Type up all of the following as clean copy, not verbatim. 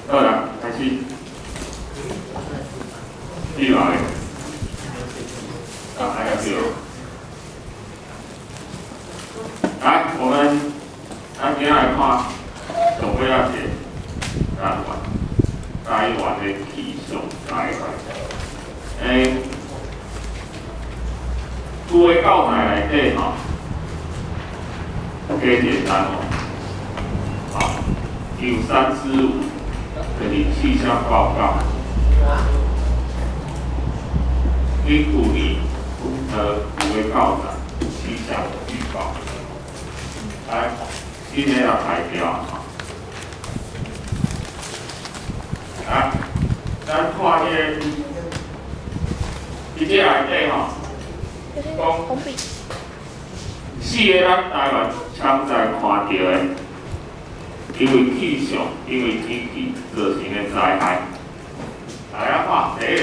好啦，開始。你來。啊，來個來，我們咱今仔來看上尾仔一個單元，台灣的氣象災害。舊的教材內底吼，加一個單元，啊，有三之五，就是氣象報告。去舊年舊的教材氣象預報，來，新的也排掉吼。來，咱看這個，佇這內底吼，講四个咱台灣常在看著的，因為氣象，因為天氣造成的災害。來，咱看第一个，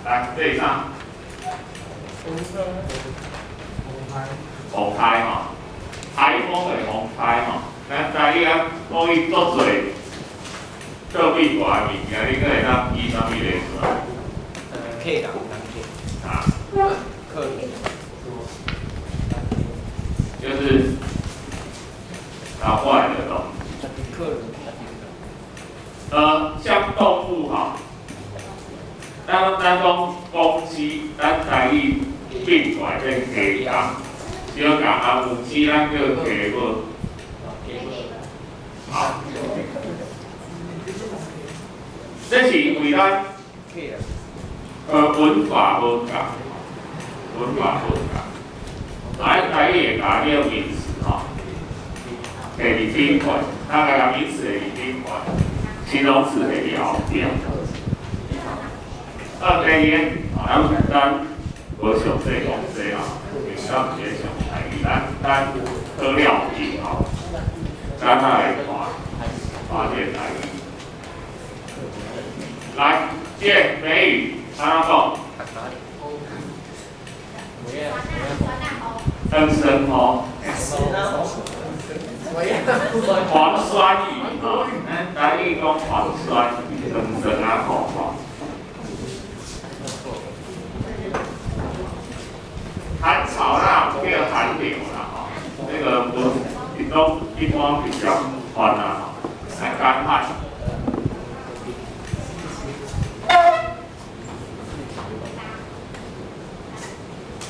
來，這是啥？風颱吼，颱風的風颱吼，咱台語啊講伊足濟做變化的物件，你閣會當記啥物例出來？客人，啊？客人。就是搞壞的東西。客人。像動物吼，咱講公雞，咱台語變過來變雞公，小共啊母雞咱叫雞母。好。這是因為咱文法無仝，文法無仝。來，台語會共這個名詞吼，會佇頂懸，咱來共名詞會佇頂懸，形容詞會佇後壁。啊，第二個，咱無詳細講這啊，因為咱毋是咧上台語，咱考了解吼，咱來看看這個台語。來，這個梅雨按怎講？黃酸雨，黃酸雨吼，咱台語講黃酸雨，黃酸仔雨吼。寒潮啦，叫寒流啦吼，那個無一般一般比較寬啦吼，來乾旱。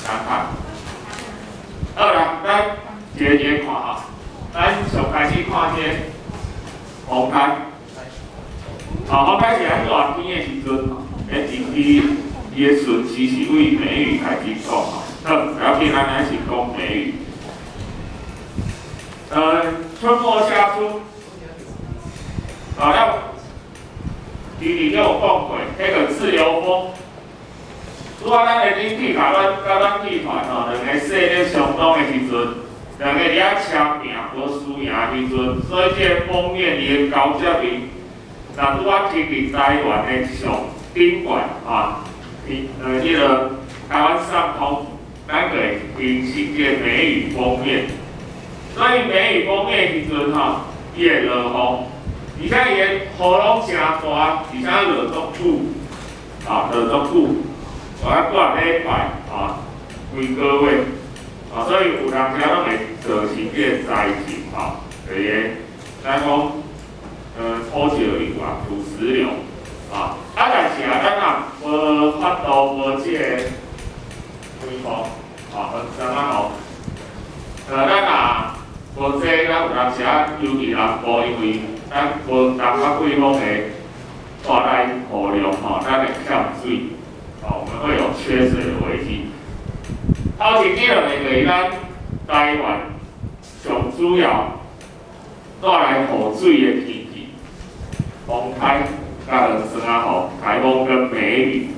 乾旱。好啦，咱一个一個看吼，咱上開始看這個風颱。啊，風颱是咱熱天的時陣吼，伊伊的順序是為梅雨開始講吼。好，不要緊，咱咱是講梅雨。春末夏初，啊，咱弟弟就有講過，彼個自由風。拄仔咱的冷氣共咱佮咱氣團吼，兩个勢咧相當的時陣，兩个佇遐車拼無輸贏的時陣，所以這個鋒面伊的交接面，若拄仔停佇台灣的上頂懸啊，彼個台灣上空，咱就會形成這個梅雨鋒面。所以梅雨鋒面的時陣吼，伊會落雨，而且伊的雨攏誠大，而且落足久，啊，落足久。我啊掛禮拜啊，幾個月啊，所以有當時攏會造成這個災情吼，就是咱講土石流啊、土石流啊，啊但是啊，咱若無法度無這個颱風啊，黃山仔雨，咱若無這，咱有當時啊，尤其南部，因為咱無東北季風的帶來雨量吼，咱會欠水。哦，我們會有缺水的危機。頭一幾兩個就是咱台灣上主要帶來雨水的天氣，風颱佮酸仔雨、颱風跟梅雨。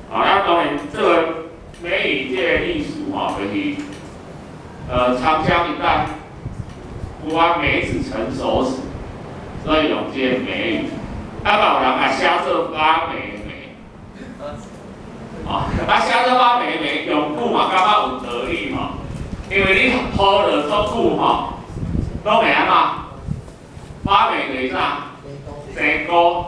啊，那當然這個梅雨這個意思吼，就是長江一帶有啊梅子成熟時，所以用這個梅雨。啊，嘛有人啊寫做發霉的霉。啊，寫做發霉霉用久嘛，感覺有道理吼，因為你雨落足久吼，攏會按怎？發霉就是啥？生菇，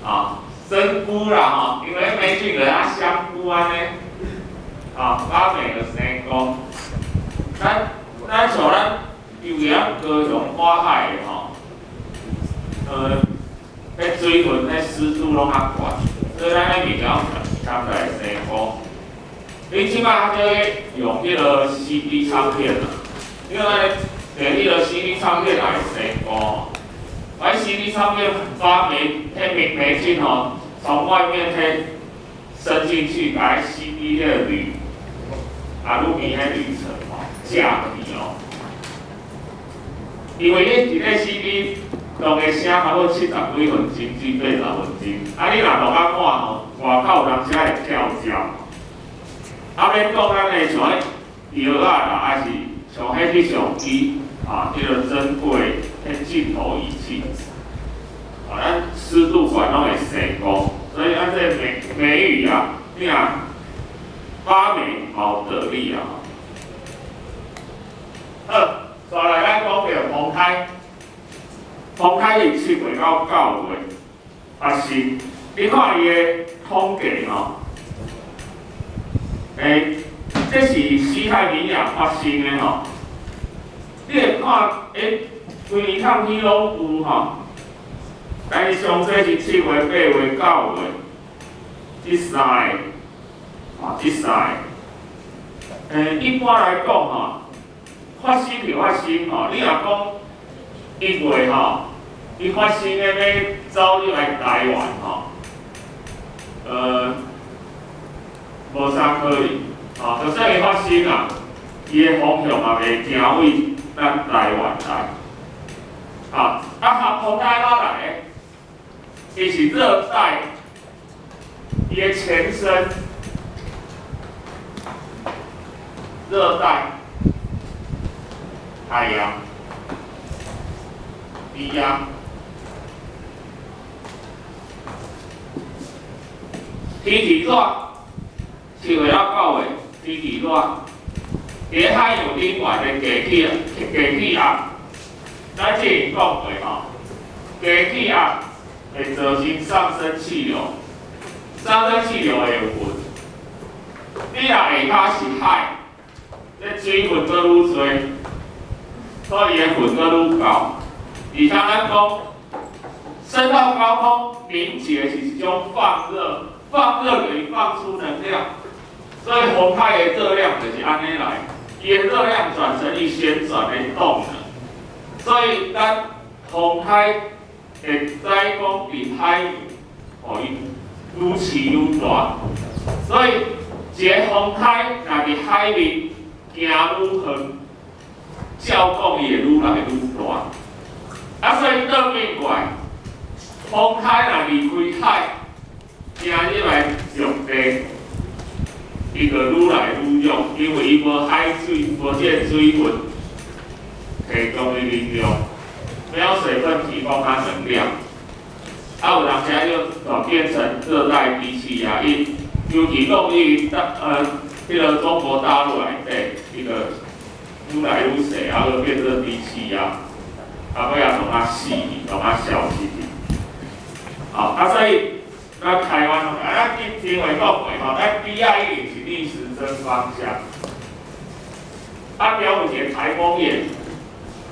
啊，生菇啦吼，因為黴菌就啊香菇按呢，啊，發霉就生菇。咱像咱尤其咱高雄外海的吼，彼水分、彼濕度攏較懸，所以咱彼物件攏含在生菇。你這擺較少咧用彼个 CD 唱片啦，因為咱連彼个 CD 唱片也會生菇。而 CD 唱片發霉，彼黴菌吼，從外面彼伸進去，共 CD 彼个鋁、阿魯米彼鋁層吼，食去哦。因為你一個 CD 錄的聲差不多70幾分鐘至80分鐘，啊你若錄較滿吼，外口有當時會跳焦。啊，免講咱的像彼藥仔啦，還是像彼翕相機啊，彼个珍貴彼鏡頭儀器，啊，咱濕度懸攏會生菇，所以咱這個梅雨啊，你若發霉嘛有道理啊。好，再來咱講著風颱，風颱是7月到9月發生，你看伊的統計吼。欸，這是西太平洋發生的吼，你會看，欸，規年空氣攏有吼，但是上濟是7月、8月、9月，這三个，啊，這三个。欸，一般來講吼，發生就發生吼，你若講1月吼，伊發生的欲走入來台灣吼，無啥可能，啊，就算伊發生啊，伊的方向嘛袂行位咱台灣來，啊，啊，風颱哪來的？伊是熱帶，伊的前身，熱帶海洋低壓，天氣熱。7月到9月，天氣熱，佇海洋頂懸的低氣壓，咱之前講過吼，低氣壓會造成上升氣流，上升氣流會有雲。你若下跤是海，這水分閣愈濟，所以伊的雲閣愈厚。而且咱講，升到高空凝結是一種放熱，放熱等於放出能量。所以風颱的熱量就是按呢來，伊的熱量轉成伊旋轉的動能。所以咱風颱會知講佇海洋，予伊愈飼愈大。所以一个風颱若佇海面行愈遠，照講伊會愈來愈大。啊，所以倒轉過來，風颱若離開海，行入來陸地，伊就愈來愈弱，因為伊無海水，無這個水分提供伊能量，沒有水分提供它能量。啊，有當時就轉變成熱帶低氣壓，伊尤其落於大彼个中國大陸內底，伊就愈來愈細，啊，閣變做低氣壓，啊，尾仔攏啊死去，攏啊消失去。好，啊，所以咱台灣，啊，咱頂回講過吼，咱低壓一定是逆時針方向。啊，表有一个颱風眼，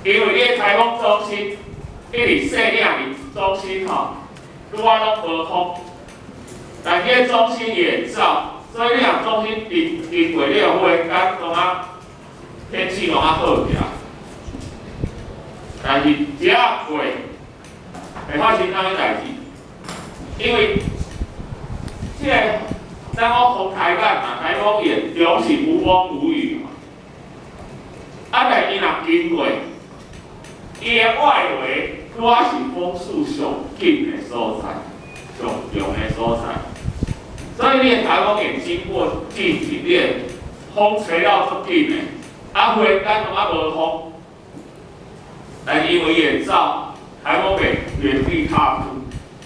因為你的颱風中心，一直細領佇中心吼，拄仔攏無風，但彼个中心伊會走，所以你若中心經過了，忽然間攏啊天氣攏啊好起來。但是只要過會發生啥物代誌？因為這个咱講風颱眼嘛，颱風眼總是無風無雨嘛。啊，但伊若經過，伊的外圍拄仔是風速上緊的所在，上強的所在。所以你的颱風眼經過進前，你的風吹到足緊的，啊，忽然間攏啊無風，但因為伊會走，颱風會原地踏步，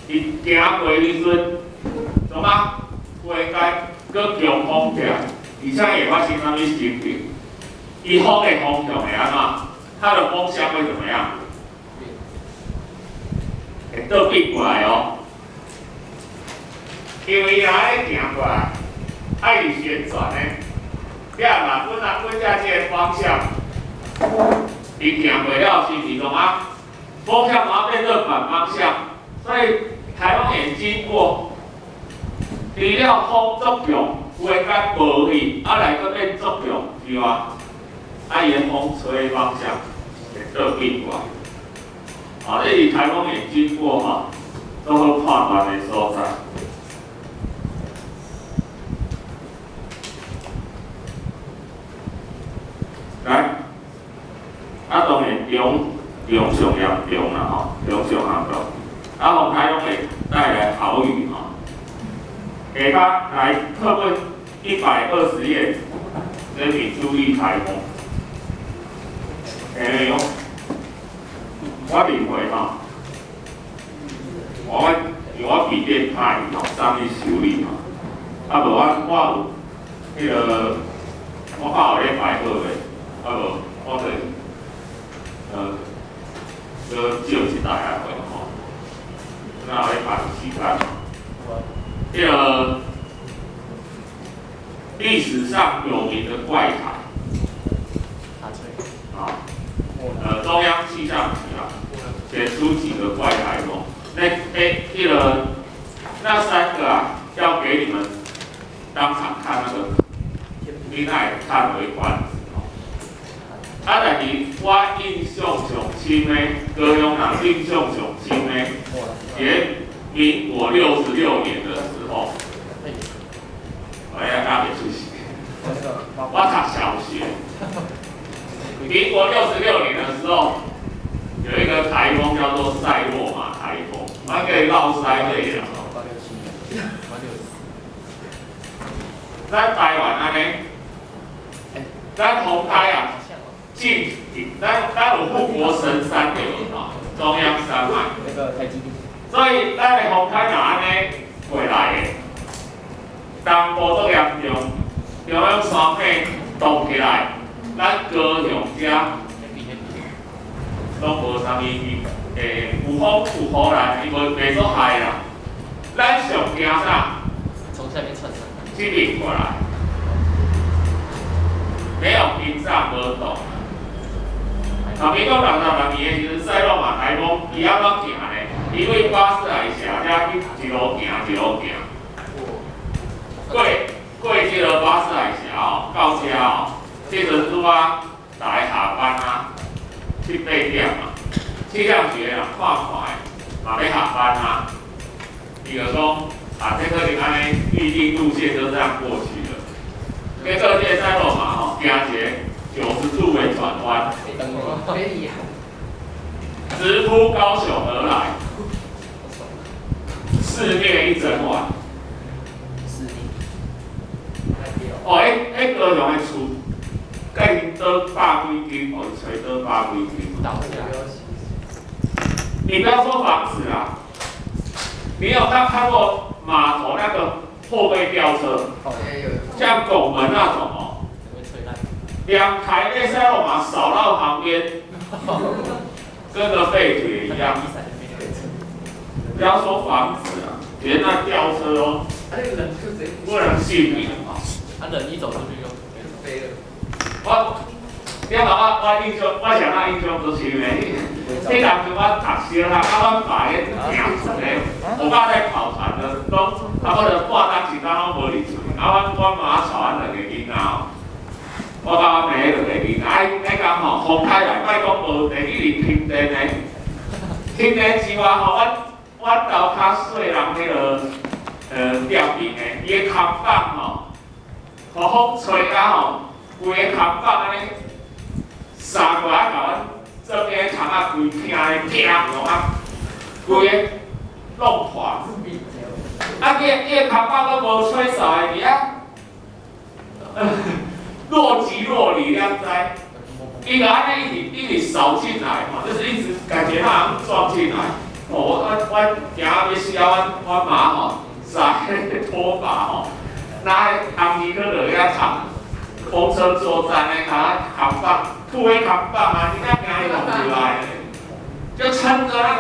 伊行過的時陣，怎啊？忽然間閣強風起來，而且會發生啥物情形？伊風的方向會按怎？它的風向會怎麼樣？倒變過來哦，因為伊若咧行過來，愛旋轉呢，你啊若本來本遮這個方向，伊行過了是毋是講啊？風向嘛變做反方向，所以颱風眼經過，除了風足強，有會較無去，啊來閣變足強之外，啊伊的風吹的方向會倒變過來。啊，這是颱風眼經過吼，足好判斷的所在。來，啊當然中中上嚴重啦吼，中上嚴重。啊，風颱攏會帶來豪雨吼。下跤來課本120頁，請你注意颱風。欸，我認為吼，我因為我筆電歹吼，送去修理吼，啊無我我有彼個，我放予咧擺好袂？啊無，我就閣借一台來回吼，那予咧擺時間。彼個歷史上有名的怪台，啊，中央氣象局啊，選出幾個怪颱風，那欸，彼個那三個啊，要給你們當場看那個，你若會嘆為觀止吼。啊，但是我印象上深的，高雄人印象上深的，佇民國66年的時候，我也剛袂出世，我讀小學。民國66年的時候，有一個颱風叫做賽洛瑪颱風，我叫伊落屎尾啦。咱台灣按呢，咱風颱啊，進咱有護國神山對無？中央山脈。所以咱的風颱若按呢過來的，東部足嚴重，中央山脈動起來，咱高雄遮攏無啥物，欸，有風有雨啦，伊無袂做害啦。咱上驚啥？從下面竄上來。這邊過來，沒有屏障無擋。啊，民國66年的時陣，賽洛瑪颱風伊按怎行呢？伊對巴士海峽遮去一路行一路行，過過這個巴士海峽哦，到遮哦，這陣拄啊來下班啊，七八點啊，氣象局的人看看的，嘛欲下班啊，伊就講啊，這可能按呢預定路線就這樣過去了。結果這個賽洛瑪吼，行一個90度的轉彎，直撲高雄而來，肆虐一整晚。哦，彼高雄的厝，甲𪜶倒百幾間，予伊吹倒百幾間。你不要說房子啦，你有看過碼頭那個貨櫃吊車，像拱門那種哦，兩台那賽洛瑪掃到旁邊，跟個廢鐵一樣。不要說房子啊，連那吊車哦，不能幸免啊。啊，人一走出去就飛了。我，你看我我印象，我上那印象就是呢，彼當時我讀小學，啊，阮爸咧行船咧，我爸在跑船的，攏差不多半當時間攏無佇厝，啊，阮阮媽帶阮兩個囡仔哦，我佮阮妹兩個囡仔，啊，彼工吼風颱來，莫講無電，一直停電的，停電之外吼，阮阮兜較細人彼個吊燈的，伊的扛棒吼，予風吹啊吼，規个扛棒按呢，掃過來，共阮側邊的窗仔規聽咧聽，啊，規个弄破。啊，伊个扛棒閣無吹掃的佇遐，若即若離，你知？伊就按呢一直一直掃進來，吼，就是一直感覺他好像撞進來。哦，我我驚啊欲死啊！阮阮媽吼，撒彼個拖把吼，拿紅衣去落遐擦，風車作戰的，共扛棒，吐彼扛棒啊，你敢驚伊弄入來？就撐著那個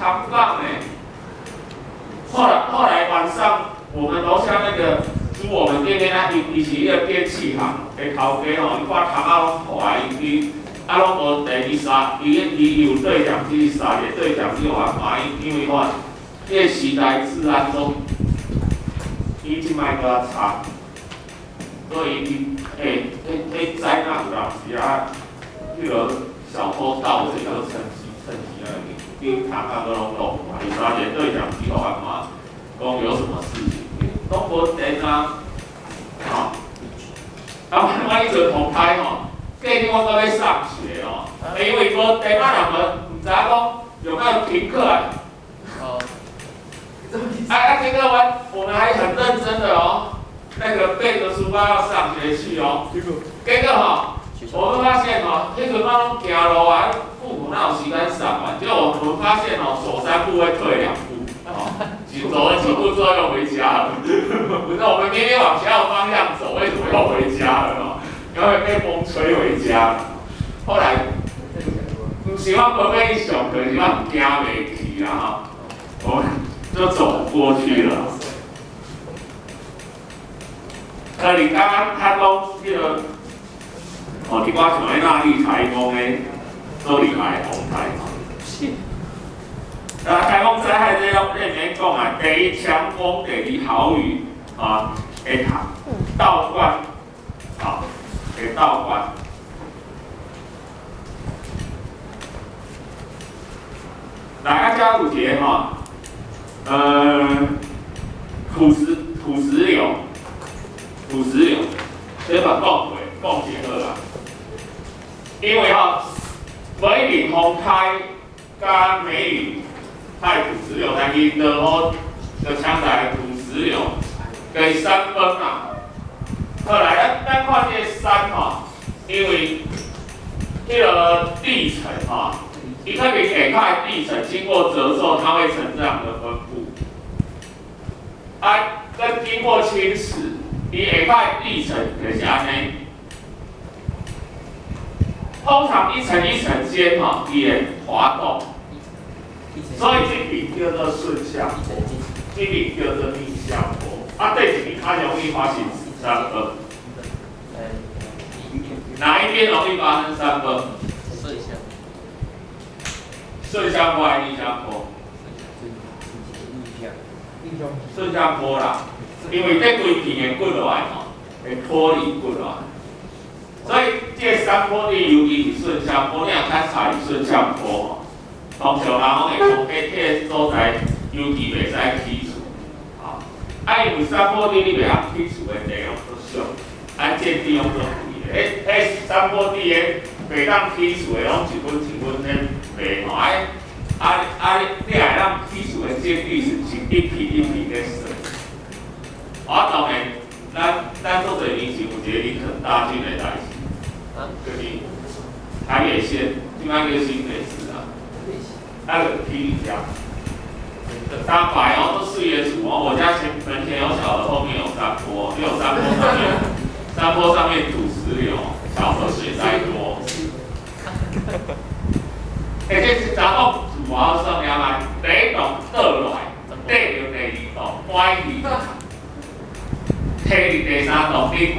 扛棒呢。伊是彼个電器行的頭家吼，伊看窗仔攏破啊，伊啊攏無電，伊三伊伊有對講機，三個對講機予我看，因為吼，彼個時代治安都比這擺閣較差，所以伊欸，彼知影有當時啊，彼個小偷盜賊都趁機啊，伊窗仔閣攏落破，伊三個對講機予我看，講有什麼事情，攏無電啊，吼。啊，我彼陣風颱吼，隔日我閣欲上學哦，因為無電啊，人無毋知影講有沒有停課啊？哦。啊啊！結果我們還很認真的哦，那個背着書包要上學去哦。結果吼，我們發現哦，彼陣我攏行路啊，父母哪有時間送啊？結果我們發現哦，走三步會退兩步，哦，走了幾步之後又回家了。不是，我們明明往學校方向走，為什麼又回家了？哦，因為被風吹回家了。後來，毋是我無欲去上課，是我行袂去啦吼，我們就走過去了。啊，你剛剛他講彼個，哦，一寡像彼納莉颱風的，做厲害的風颱。啊，颱風災害這攏免講啊，第一強風，第二豪雨，啊，會倒灌，啊，會倒灌。來，啊，遮有一個吼，土石流，土石流，這嘛講過，講就好啦。因為吼，無一定風颱佮梅雨，才會土石流，但是落雨就搶來土石流，就是山崩啊。後來咱看這個山吼，因為彼個地層吼，伊特別下跤的地層經過褶皺，它會呈這樣的分布。啊，跟經過侵蝕，伊下跤的地層就是按呢。通常一層一層間吼，伊會滑動，所以這邊叫做順向坡，這邊叫做逆向坡。啊，對一邊較容易發生山崩。哪一邊容易發生山崩？順向。順向坡還是逆向坡？順向坡啦，因為這規片會滾落來吼，會脫離滾落來。所以這個山坡地，尤其是順向坡，你若較踩順向坡吼，通常人攏會講，彼個所在尤其袂使起厝，吼。啊，因為山坡地你袂曉起厝的地攏足俗，啊，建地攏足貴的。彼山坡地的袂當起厝的，攏一分一分咧賣吼，啊啊啊！你若會當起厝的建地是一片一片咧算。我當然，咱足濟年前有一個林肯大郡的代誌。就是台北縣，這擺叫新北市啊，啊，就起佇遮。三百哦，都水的厝哦。我家前門前有小河，後面有山坡，又有山坡上面，山坡上面土石流，小河水災多。欸，這是查某厝偌好算了嘛？第一棟倒落來，綴著第二棟，歪去，提佇第三棟頂懸。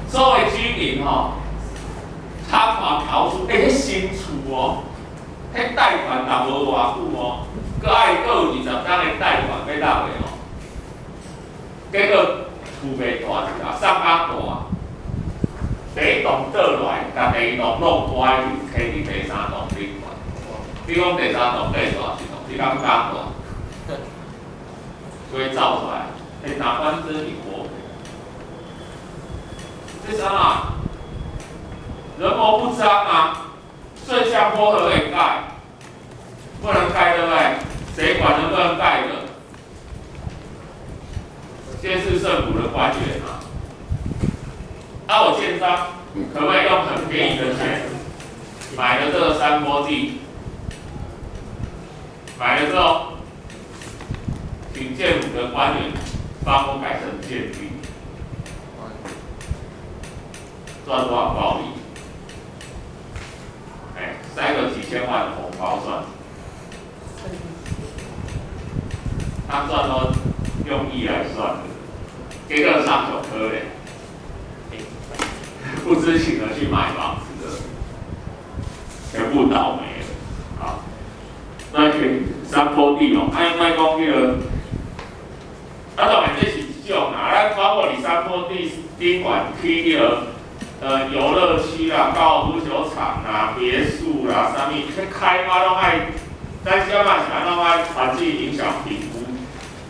所有居民吼，倉皇逃出，欸，彼新厝哦，彼貸款納無偌久哦，閣愛閣有20冬的貸款欲納的哦，結果厝袂大一啊，送較大。第一棟倒落來，共第二棟弄歪去，提佇第三棟頂懸。你講第三棟計大一棟，你敢敢大？就會造出來，欸，哪關真是活？這啥啊？人謀不臧啊！順向坡可不可以蓋？不能蓋，對不對？誰管能不能蓋的？縣市政府的官員啊。啊，我建商可不可以用很便宜的錢買了這個山坡地？買了之後，請建府的官員幫我改成建地，賺多少暴利？哎，塞個幾千萬的紅包算。他賺都用億來算的，結果上手可憐。不知情的去買房子的，全部倒霉了。啊，那去山坡地哦，愛莫講彼個，啊當然這是一種啦，咱包括佇山坡地頂懸起彼個遊樂區啦、高爾夫球場啦、別墅啦，啥物，去開發攏愛，咱小嘛是按怎愛環境影響評估，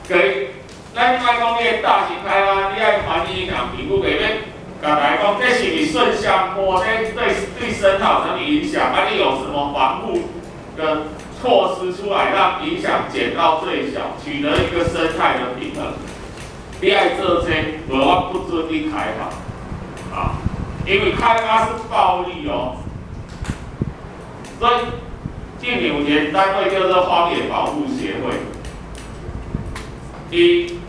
給咱莫講你大型開發，你愛環境影響評估，袂免共大家講，這是毋是順向坡？這對生態有啥物影響？啊，你有什麼防護的措施出來，讓影響減到最小，取得一個生態的平衡？你愛做這個，無我不准你開發，啊，因為開發是暴利哦。所以近年有一個單位叫做荒野保護協會，伊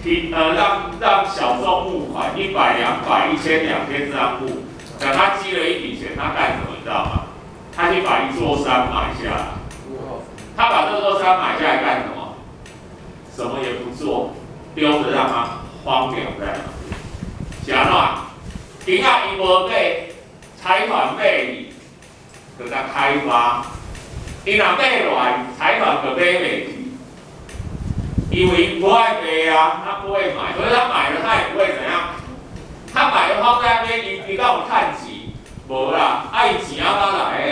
提讓小眾募款100、200、1000、2000這樣募，等他積了一筆錢，他幹什麼？你知道嗎？他去把一座山買下來。他把這座山買下來幹什麼？什麼也不做，丟着讓它荒涼在那邊。是按怎？今仔伊無買，財團買伊，就共開發。伊若買落來，財團就買袂去，因為伊不愛賣啊，他不會買，所以他買了他也不會怎樣。他買了放在那邊，伊敢有趁錢？無啦，啊伊錢按怎來的？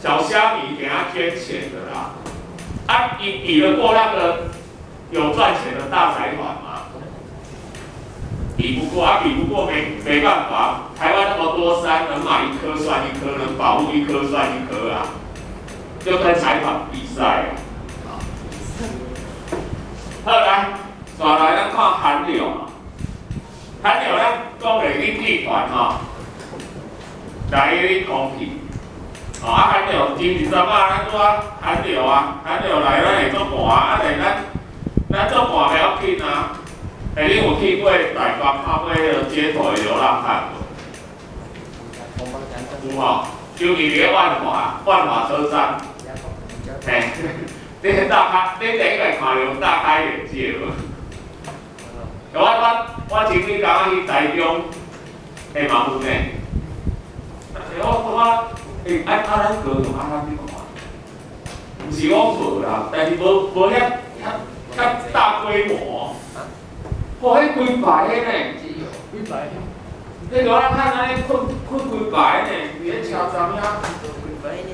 小蝦米給他捐錢的啦。啊，伊比得過那個有賺錢的大財團嗎？比不過啊，比不過沒辦法。台灣那麼多山，能買一棵算一棵，能保護一棵算一棵啊，就跟財團比賽啊。好來，紲來咱看寒流。寒流咱講的冷氣團吼，來去空氣。哦，啊寒流前二十啊，咱拄啊寒流啊，寒流來咱會足寒啊，但是咱足寒袂要緊啊。欸，你有去過台北看過彼個街頭的流浪漢無？有吼，尤其佇咧萬華車站，嘿，你大開，你第一個看著大開眼界無？我前幾工去台中，欸嘛有呢。欸，我感覺，欸，啊啊，咱高雄啊，咱去看，毋是講無啦，但是無遐大規模。哇，彼規排的呢？規排。彼流浪漢按呢睏睏規排呢，佇咧車站遐。規排呢。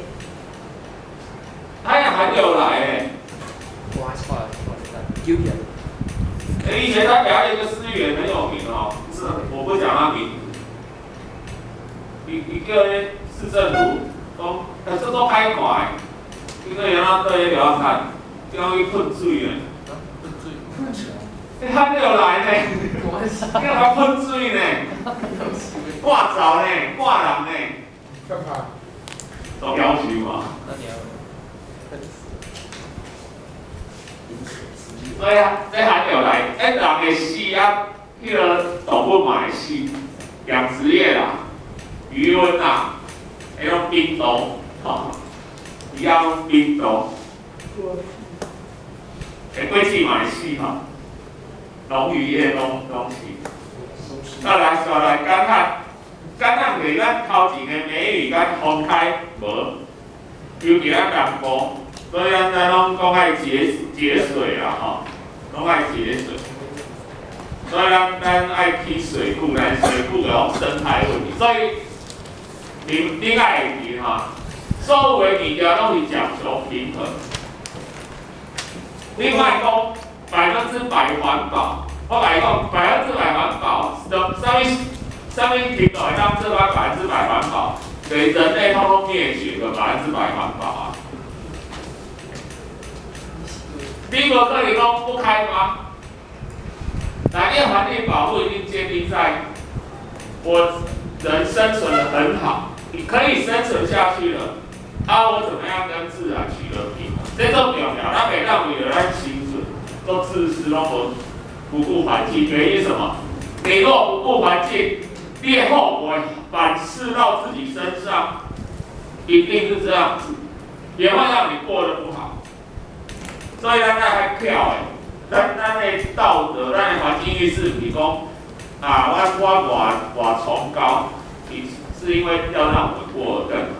哎呀，寒流來的。哇塞，久起來。欸，以前他表演一個市議員很有名哦，是，我不講他名字。伊叫彼市政府講，欸，這都歹看的，結果伊按怎對彼流浪漢，叫伊噴水呢。噴水。欸，寒流來呢，叫他噴水呢，趕走呢，趕人呢。幹嘛？都夭壽嘛。那你要。所以啊，這寒流來，欸，人會死啊，彼個動物嘛會死，養殖業啦，魚塭啦，彼種冰凍，吼，魚仔攏冰凍，欸，過季嘛會死吼，農漁業攏死。再來，紲來乾旱，乾旱就是咱頭前的梅雨佮風開無，尤其咱南部。所以咱攏講愛節水啦吼，攏愛節水。所以咱愛起水庫，咱水庫有生態問題。所以你愛會記吼，所有的物件攏是講求平衡。你莫講100%環保，我共你講100%環保，啥物啥物程度會當做到百分之百環保？就是人類通通滅絕的百分之百環保啊！你無可能講不開發，但你環境保護一定建立在我人生存得很好，你可以生存下去了，啊，我怎麼樣跟自然取得平衡？這足重要，咱袂當為了咱生存，都自私，攏無不顧環境。原因什麼？你若不顧環境，你的後果反噬到自己身上，一定是這樣子，也會讓你過得不好。所以咱愛較巧的，咱的道德、咱的環境意識，毋是講啊，我偌崇高，是因為要讓我們過得更好。